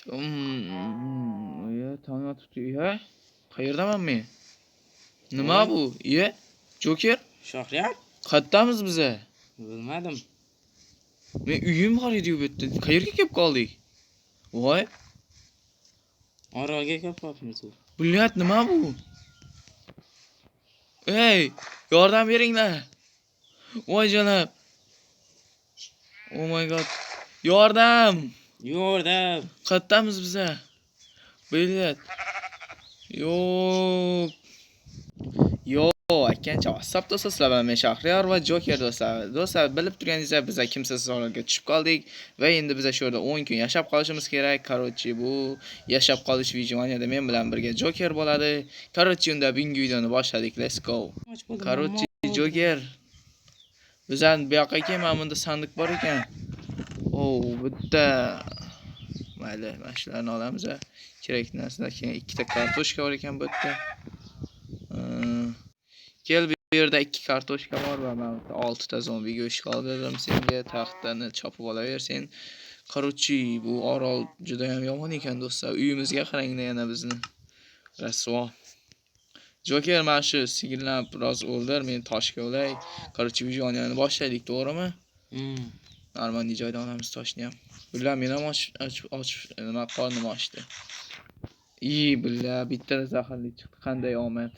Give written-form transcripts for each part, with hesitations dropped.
Iya, tong otibdi, iya. Qayerdaman men? Nima bu? Iya, Joker? Shohriyar? Qayerdamiz biza? Bilmadim. Men uyim bor edi bu yerda. Qayerga kelib qoldik? Voy, Orolga kelib qolibmiz. Блядь, nima bu? Ey, yordam beringlar. Voy jonim. Oh my god. Yordam! Yordam. Qayerdamiz biza? Блядь. Yo'q. Yo, aytgancha WhatsApp do'stlar, sizlar bilan men Shahriyor va Joker do'stlar. Do'stlar, bilib turganingizdek biz kimsasiz orolga tushib qoldik va endi biz shu yerda 10 kun yashab qolishimiz kerak. Короче, bu yashab qolish выживаниеda men bilan birga Joker bo'ladi. Короче, unda bugungi videoni boshladik. Let's go. Короче, Joker. Bizani bu yoqqa kel, mana bunda sandiq bor ekan. Oh, bitta. Mayli, mana shularni olamiz. A. Kerakli narsalar. Keyin ikkita kartoshka bor ekan bu yerda. Kel, bu yerda ikki kartoshka bor va mana bu yerda 6 ta zombi go'sht qoldirdim senga. Taxtani chopib olaver sen. Короче, bu orol juda ham yomon ekan do'stlar. Uyimizga qaranglar yana bizni. Rasvo. Joker, mana shu sigirlarni biroz o'ldir, men toshga olay. Короче, выживаниеni boshlaylik, to'g'rimi? Hmm. Нормальный joydan olamiz toshni ham. Bular men ham och och nima qornim ochdi. I, бля, bitta zaharli chiqdi. Qanday omad.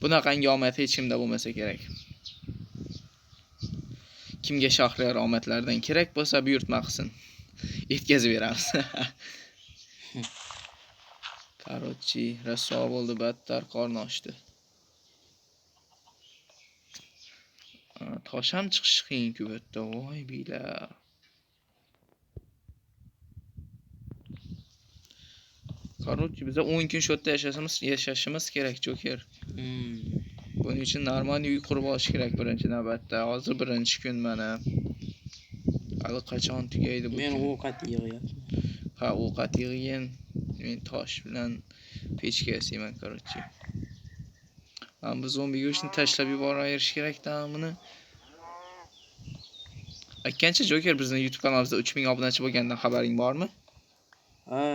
Bunaqangi omad hech kimda bo'lmasa kerak. Kimga Shahriyor omadlardan kerak bo'lsa, buyurtma qilsin. Yetkazib beramiz. Короче, rasvo bo'ldi, battar qorni ochdi. Tosh ham chiqishi qiyin-ku bu yerda. Voy бля. Короче, biza 10 kun shu yerda yashashimiz kerak, Joker. Buning uchun нормальный uy qurib olish kerak birinchi navbatda. Hozir birinchi kun mana. Hali qachon tugaydi bu Men kun? ovqat yig'yapman. Ha, ovqat yig'gin. Men tosh bilan pechka yasayman, короче. Mana bu zombi go'shtini tashlab yuboraverish kerak-da buni. Aytgancha, Joker, bizning YouTube kanalimizda 3000 obunachi bo'lganidan xabaring bormi? Ha.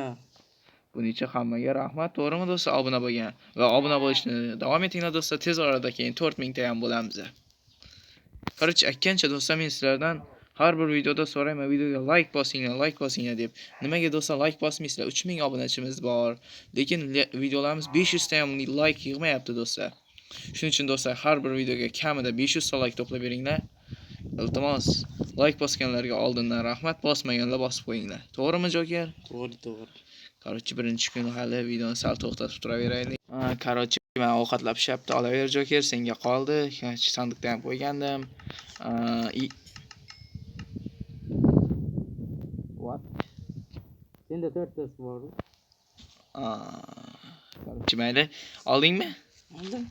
Buning uchun hammaga rahmat, to'g'rimi do'stlar, obuna bo'lgan va obuna bo'lishni davom etinglar do'stlar, tez orada keyin 4000 ta ham bo'lamiz. Короче, aytgancha do'stlar, men sizlardan har bir videoda so'rayman, videoga like bosinglar, like bosinglar deb. Nimaga do'stlar like bosmaysizlar? 3000 obunachimiz bor, lekin videolarimiz 500 ta ham like yig'mayapti do'stlar. Shuning uchun do'stlar, har bir videoga kamida 500 ta like to'plab beringlar. Iltimos, like bosganlarga oldindan rahmat, bosmaganlar bosib qo'yinglar. To'g'rimi, Joker? To'g'ri, to'g'ri. Короче, birinchi kun hali videoni sal to'xtatib turaveraylik. Короче, mana ovqatlar pishyapti, olaver Joker, senga qoldi. Sandiqda ham qo'ygandim. What? Senda to'rttasi bor. Короче, mayli. Oldingmi? Oldim.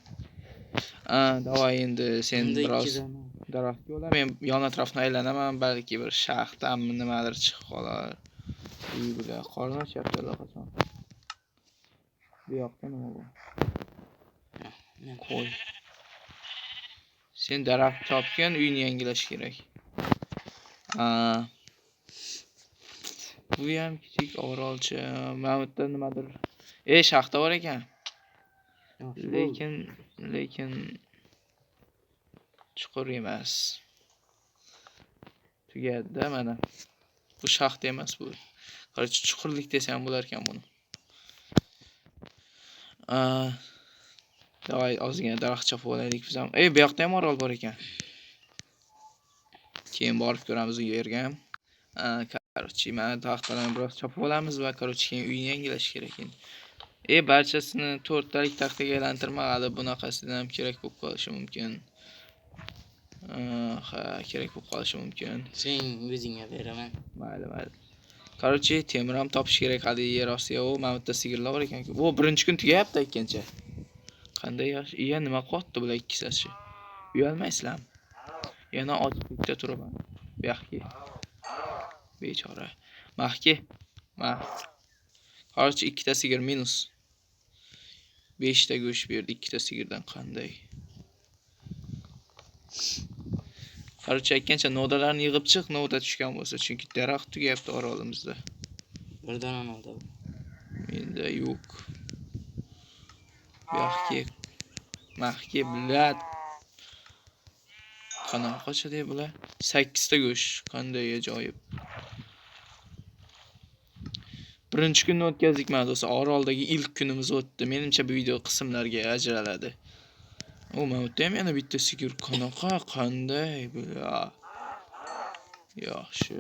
Давай endi sen Endi biroz ikki dona. daraxtga o'la, men yon atrofni aylanaman, balki bir shaxtami nimadir chiqib qolar. Uy, bular qorni ochyapti allaqachon. Bu yoqda nima bu? Men Qo'y. Sen daraxt topgin, uyni yangilash kerak. Bu ham kichik orolcha. Mana bu yerda nimadir. Shaxta bor ekan. Yaxshi bo'ldi. Lekin chuqur emas. Tugadi-da mana. Bu shaxta emas bu. Короче, chuqurlik desa ham bo'lar ekan buni. Давай ozgina daraxt chopib olaylik biz ham. Bu yoqda ham orol bor ekan. Keyin borib ko'ramiz u yerga ham. Короче, mana taxtalarni biroz chopib olamiz va короче, keyin uyni yangilash kerak endi. Barchasini to'rttalik taxtaga aylantirma, hali bunaqasidan ham kerak bo'lib qolishi mumkin. Ha, kerak bo'lib qolishi mumkin. Sen o'zingga beraman. Mayli, mayli. Короче, temir ham topish kerak hali yer ostiga. O, mana bu yerda sigirlar bor ekan-ku. O, birinchi kun tugayapti aytgancha. Qanday yaxshi. Iya, nima qilyapti bular ikkisasi? Uyalmaysizlarmi? Yana ochiqlikda turibman. Bu yoqqa. Bechora. Mahki. Ma. Короче, ikkita sigir minus. 5 ta go'sht berdi ikkita sigirdan qanday? Короче, aytgancha novdalarni yig'ib chiq, novda tushgan bo'lsa, chunki daraxt tugayapti orolimizda. Bir dona oldi. Menda yo'q. Bu yoqqa maxga блядь. Qanaqa qochadi bular? 8 ta go'sht. Qanday ajoyib. Birinchi kunni o'tkazdik mana do'stlar. Oroldagi ilk kunimiz o'tdi. Menimcha bu video qismlarga ajraladi. O, mana bu yerda ham yana bitta sigir. Qanaqa, qanday bular? Yaxshi.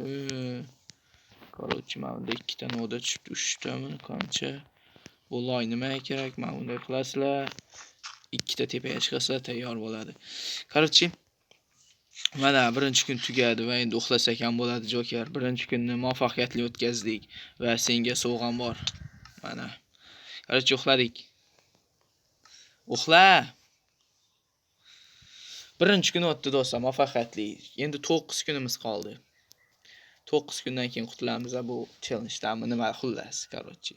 Короче, mana bunda ikkita noda tushibdi, uchtami, qancha? Bu loy nimaga kerak? Mana bunday qilasizlar. Ikkita tepaga chiqasizlar, tayyor bo'ladi. Короче, mana birinchi kun tugadi va endi uxlasak ham bo'ladi, Joker. Birinchi kunni muvaffaqiyatli o'tkazdik va senga sovg'am bor. Mana. Короче, uxladik. Uxla. Birinchi kun o'tdi do'stlar, muvaffaqiyatli. Endi 9 kunimiz qoldi. 9 kundan keyin qutulamiz bu challengedanmi nima xullas, короче.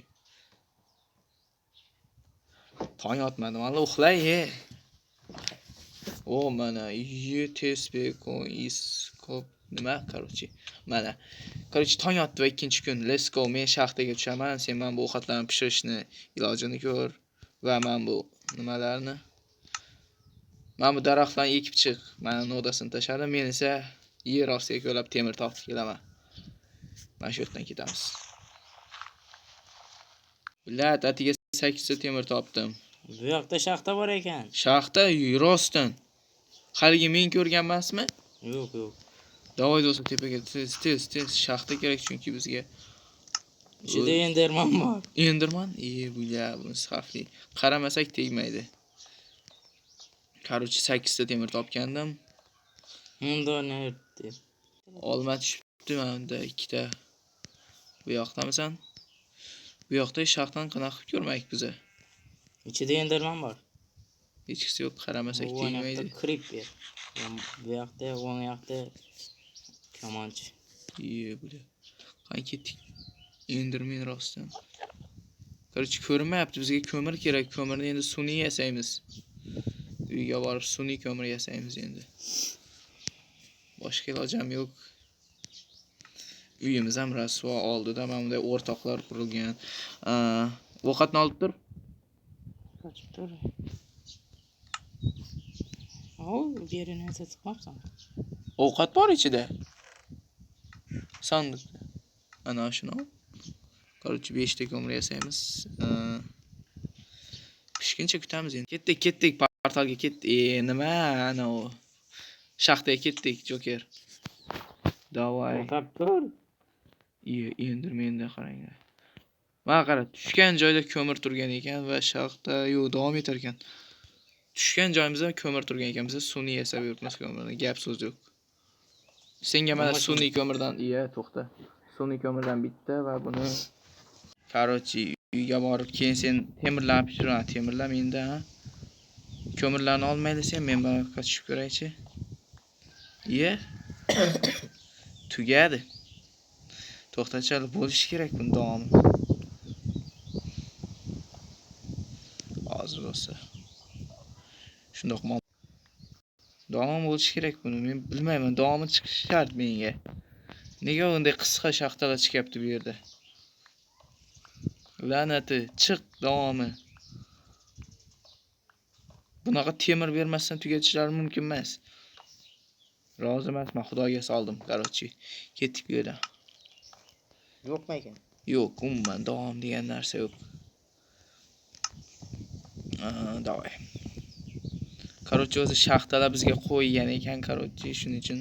Tong otmadi, mana uxlay. O, mana tez bekon iskop nima, короче. Mana. Короче, tong otdi va ikkinchi kun. Let's go. Men shaxtaga tushaman. Sen mana bu ovqatlarni pishirishni ilojini ko'r va mana bu nimalarni, mana bu daraxtlarni ekib chiq. Mana nodasini tashladim. Men esa yer ostiga ko'lab temir topib kelaman. Mana shu yerdan ketamiz. Блядь, atiga 8 ta temir topdim. Bu yoqda shaxta bor ekan. Shaxta rostdan. Haligi men ko'rgan emasmi? Yo'q, yo'q. Давай do'stlar, tepaga tez tez tez, shaxta kerak chunki bizga. Ichida enderman bor. Enderman? E, бля, bunisi xavfli. Qaramasak tegmaydi. Короче, 8 ta temir topgandim. Unda ne? Olma tushibdi mana bunda ikkita. Bu yoqdamisan? Bu yoqda shaxtani qanaqa qilib ko'rmadik biza? Ichida enderman bor. Hechqisi yo'q, qaramasak Bu yoqda tegmaydi. Creeper. Bu yoqda, o'ng yoqda kamonchi. Iye, бля. Qani ketdik. Enderman rostdan. Короче, ko'rinmayapti. Bizga ko'mir kerak. Ko'mirni endi sun'iy yasaymiz. Uyga borib sun'iy ko'mir yasaymiz endi. Boshqa ilojam yo'q. Uyimiz ham rasvo, oldida mana bunday o'rtoqlar qurilgan. Ovqatni olib tur. Qochib tur. O, yerini chiqmabsan. Ovqat bor ichida. Sandiqda. Ana shuni ol. Короче, 5 ta ko'mir yasaymiz. Pishguncha kutamiz endi. Ketdik, ketdik, portalga ketdik. E, nima ana u? Shaxtaga ketdik, Joker. Давай. To'xtab tur. Iye, endermenda qaranglar. Mana qara, tushgan joyda ko'mir turgan ekan va shaxta yo'q, davom etar ekan. Tushgan joyimizda ko'mir turgan ekan. Biz sun'iy yasab yuribmiz ko'mirni. Gap so'z yo'q. Senga mana Nima sun'iy ko'mirdan, iya, to'xta. Sun'iy ko'mirdan bitta va buni, короче, uyga borib keyin sen temirlarni pishiraman. Temirlar menda, ha. Ko'mirlarni olmaydi sen, men bu yoqqa tushib ko'raychi. Iye. Tugadi. To'xtachali bo'lishi kerak buni davomi. Hozir bo'lsa. Shundoq davom bo'lishi kerak buni. Men bilmayman, davomi chiqishi shart menga. Nega unday qisqa shaxtalar chiqyapti bu yerda? La'nati, chiq davomi. Bunaqa temir bermasdan tugatishlari mumkin emas. Rozi emasman, Xudoga soldim, короче. Ketdik bu yerdan. Yo'qmi ekan? Yo'q, umuman davom degan narsa yo'q. Давай. Короче, o'zi shaxtalar bizga qo'ygan ekan, короче, shuning uchun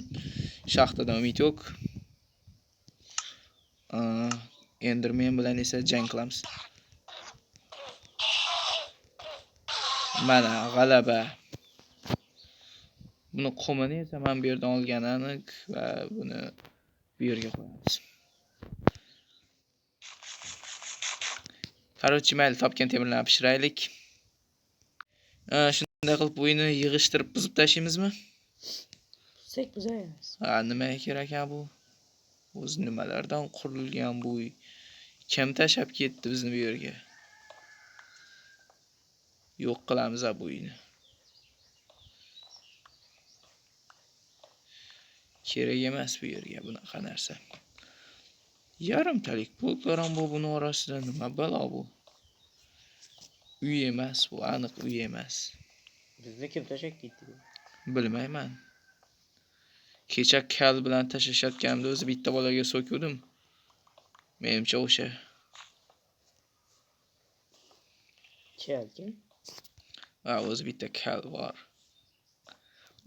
shaxtadan umid yo'q. Enderman bilan esa jang qilamiz. Mana g'alaba. Buni qumini esa men bu yerdan olgan aniq va buni bu yerga qo'yamiz. Короче, mayli, topgan temirlarni pishiraylik. Shunday qilib bu uyni yig'ishtirib buzib tashlaymizmi? Buzsak buzamiz. Ha, nimaga kerak ekan bu? O'zi nimalardan qurilgan bu uy? Kim tashlab ketdi bizni bu yerga? Yo'q qilamiz bu uyni. Kerak emas bu yerga bunaqa narsa. Yarimtalik bloklar ham bu buni orasida nima balo bu? Uy emas bu, aniq uy emas. Bizni kim tashlab ketdi? Bilmayman. Kecha kal bilan tashlashayotganimda o'zi bitta bolaga so'kuvdim. Menimcha o'sha. Kal kim? Ha, o'zi bitta kal bor.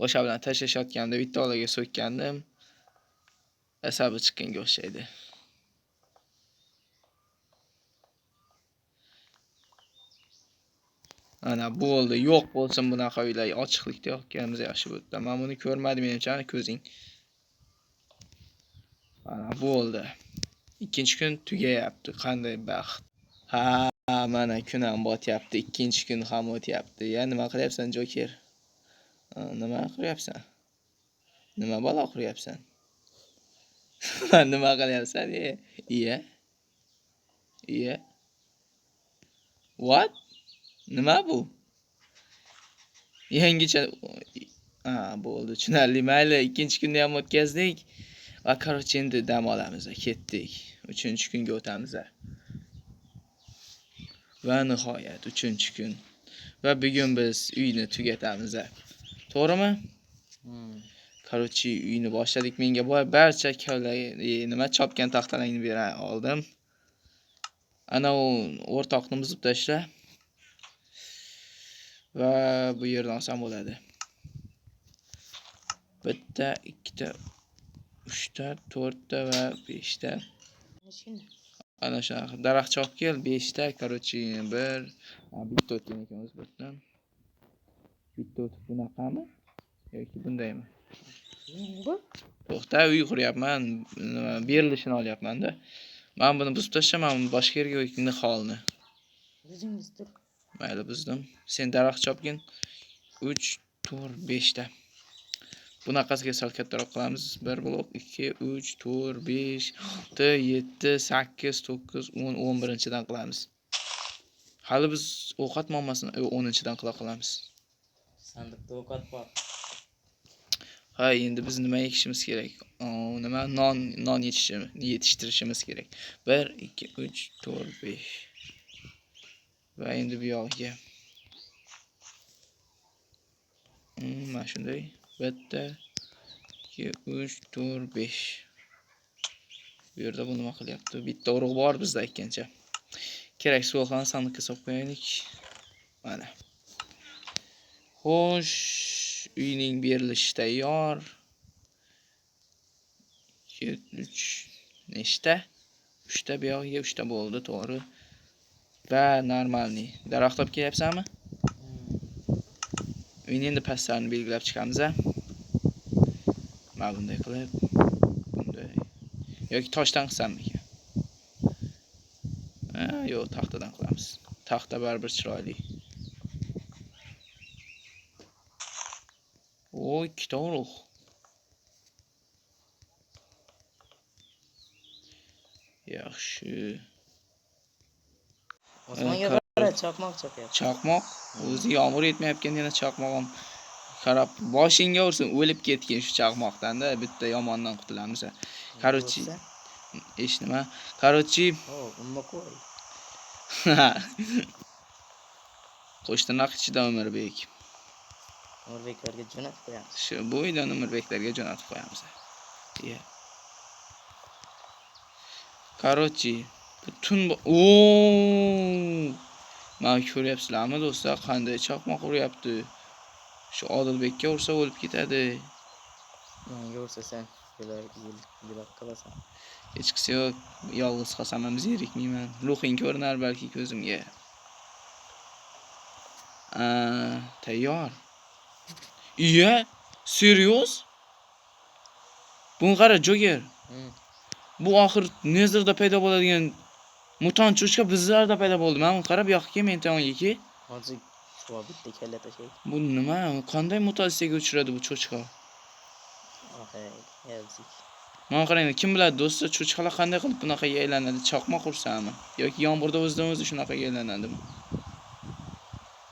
O'sha bilan tashlashayotganimda bitta bolaga so'kkandim. Asabi chiqqanga o'xshaydi. Ana bo'ldi, yo'q bo'lsin bunaqa uylar. Ochiqlikda yotganimiz yaxshi bo'ldi. Men buni ko'rmadim, menimcha, ana ko'zing. Mana bo'ldi. Ikkinchi kun tugayapti. Qanday baxt. Ha, mana kun ham botyapti. Ikkinchi kun ham o'tyapti. Ya nima qilyapsan, Joker? Nima qilyapsan? Nima balo qilyapsan? Nima qilyapsan? E, iya. Iya. What? Nima bu? Yangicha. Ha, bo'ldi, tushunarli. Mayli, ikkinchi kunni ham o'tkazdik. Va короче, endi dam olamiz, ketdik. Uchinchi kunga o'tamiz. Va nihoyat uchinchi kun. Va bugun biz uyni tugatamiz. To'g'rimi? Короче, uyni boshladik. Menga boya barcha kavla, nima chopgan taxtalaringni bera oldim. Ana u o'rtoqni buzib tashla. Va bu yerdan olsam bo'ladi. Bitta, ikkita, uchta, to'rtta va beshta. Ana shunaqa daraxt chopib kel, beshta, короче, bir, ha, bitta o'tgan ekan o'zi bu yerdan. Bitta o'tib bunaqami yoki bundaymi? Bu? To'xta, uy quryapman, nima berilishini olyapman-da. Men buni buzib tashlaman, buni boshqa yerga yoki niholni. O'zingiz tur. Mayli, buzdim. Sen daraxt chopgin. 3, 4, 5 ta. Bunaqasiga sal kattaroq qilamiz. 1 blok, 2, 3, 4, 5, 6, 7, 8, 9, 10, 11-dan qilamiz. Hali biz ovqat muammosini 10-dan qila qilamiz. Sandiqda ovqat bor. Ha, endi biz nima ekishimiz kerak? Nima? Non yetishtirishimiz kerak. 1, 2, 3, 4, 5. Va endi bu yog'iga. Mana shunday. Bitta, 2, 3, 4, 5. Bu yerda bu nima qilyapti? Bitta urug' bor bizda aytgancha. Kerak suvoqlarni sandiqqa solib qo'yaylik. Mana. Xo'sh, uyning berilishi tayyor. 2, 3, nechta? 3ta bu yog'iga 3ta bo'ldi, to'g'ri. Va normalniy. Daraxt olib kelyapsanmi? Uyni endi pastlarini belgilab chiqamiz, a? Mana bunday qilib, bunday. Yoki toshdan qilsammikan? Ha, yo'q, taxtadan qilamiz. Taxta baribir chiroyli. O, ikkita urug'. Yaxshi. Osmonga qara, chaqmoq chaqyapti. Chaqmoq? O'zi yomg'ir yetmayotgan yana chaqmoq ham. Qarab, boshingga ursin, o'lib ketgin shu chaqmoqdan-da, bitta yomondan qutulamiz. Короче, ish nima? Короче, O, umma qo'y. Qo'shtirnoq ichida Umirbek. Umurbeklarga jo'natib qo'yamiz. Shu bu uydan Umurbeklarga jo'natib qo'yamiz. Iya. Короче, butun Oo! Mana ko'ryapsizlarmi do'stlar, qanday chaqmoq uryapti. Shu Odilbekka ursa o'lib ketadi. Menga ursa sen yilab qolasan. Hechqisi yo'q, yolg'iz qolsam ham zerikmayman. Ruhing ko'rinar balki ko'zimga. Tayyor. Iya, serios? Buni qara, Joker. Bu oxir Netherda paydo bo'ladigan mutant cho'chqa bizlarda paydo bo'ldi. Mana buni qara, bu yoqqa kel, men tomonga kel. Hozir shu bitta kalla tashlaydi. Bu nima? Qanday mutatsiyaga uchradi bu cho'chqa? Ohay, yazik. Mana qarang, kim biladi do'stlar, cho'chqalar qanday qilib bunaqaga aylanadi? Chaqmoq ursami yoki yomg'irda o'zidan o'zi shunaqaga aylanadimi?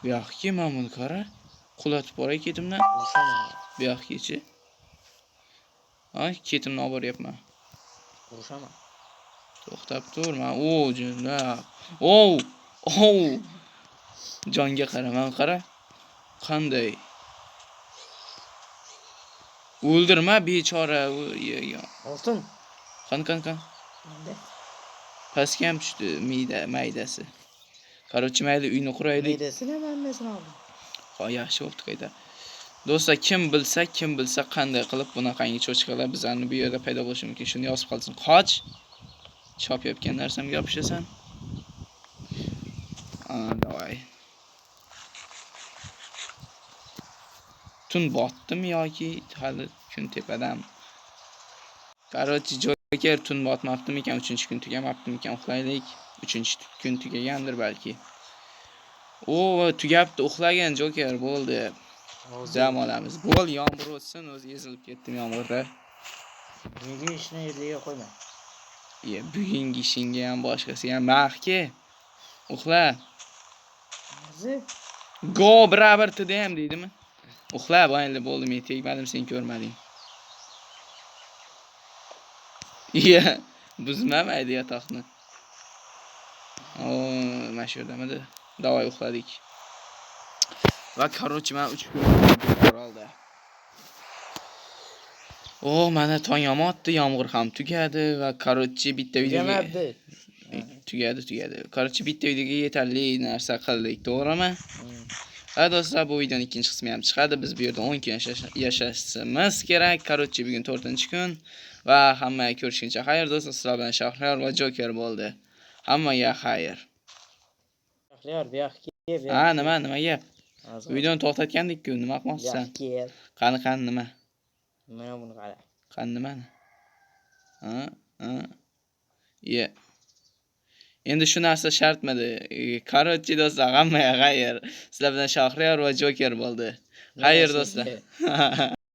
Bu yoqqa kel, mana buni qara. Qulatib boray ketimdan. Ursama. Bu yoqqa Ay, ketimni olib boryapman. Urushaman. To'xtab tur, man o jinda. O! O! Jonga qara, man qara. Qanday? O'ldirma bechora. Oltin. Qani, qani, qani. Menda. Pastga ham tushdi miyda, maydasi. Короче, mayli, uyni quraylik. Meydasini ham hammasini oldim. Ho, yaxshi bo'pti qayta. Do'stlar, kim bilsa qanday qilib bunaqangi cho'chqalar bizlarni bu yerda paydo bo'lishi mumkin, shuni yozib qolsin. Qoch. Chopayotgan narsamga yopishasan. A, давай. Tun botdimi yoki hali kun tepadami? Короче, Joker tun botmabdimikan, 3-kun tugamabdimikan, uxlaylik. 3-kun tugagandir balki. O, tugabdi, uxlagan Joker bo'ldi. Hozir Dam olamiz. Bo'l, yomg'ir o'tsin, o'zi ezilib ketdim yomg'irda. Bugungi ishni ertaga qo'yma. Ye, bugungi ishingga ham boshqasiga ham mahki. Uxla. Hozir Go birabar TDM deydimi? Uxla, mayli bo'ldi, men tegmadim, sen ko'rmading. Iya, buzmamaydi yotoqni. O, mana shu yerdamidi? Давай uxladik. Va короче, men 3 kun orolda. O, mana tong ham otdi, yomg'ir ham tugadi va короче bitta videoga tugamabdi. Tugadi, tugadi. Короче, bitta videoga yetarli narsa qildik, to'g'rimi? Hmm. Va do'stlar, bu videoning ikkinchi qismi ham chiqadi. Biz bu yerda 10 kun yashashimiz kerak. Короче, bugun 4-kun va hammaga ko'rishguncha xayr do'stlar. Sizlar bilan Shahriyor va Joker bo'ldi. Hammaga xayr. Shahriyor, bu yoqqa kel. Bu Ha, yoqqa nima, nima gap? kel. Hozir. Videoni to'xtatgandik-ku, nima Bu qilmoqchisan? yoqqa kel. Qani, qani nima? Mana buni qara. Qani nimani? Ha, ha. Ye. Endi shu narsa shartmidi? Короче, do'stlar, hammaga xayr. Sizlar bilan Shahriyor va Joker bo'ldi. Xayr do'stlar.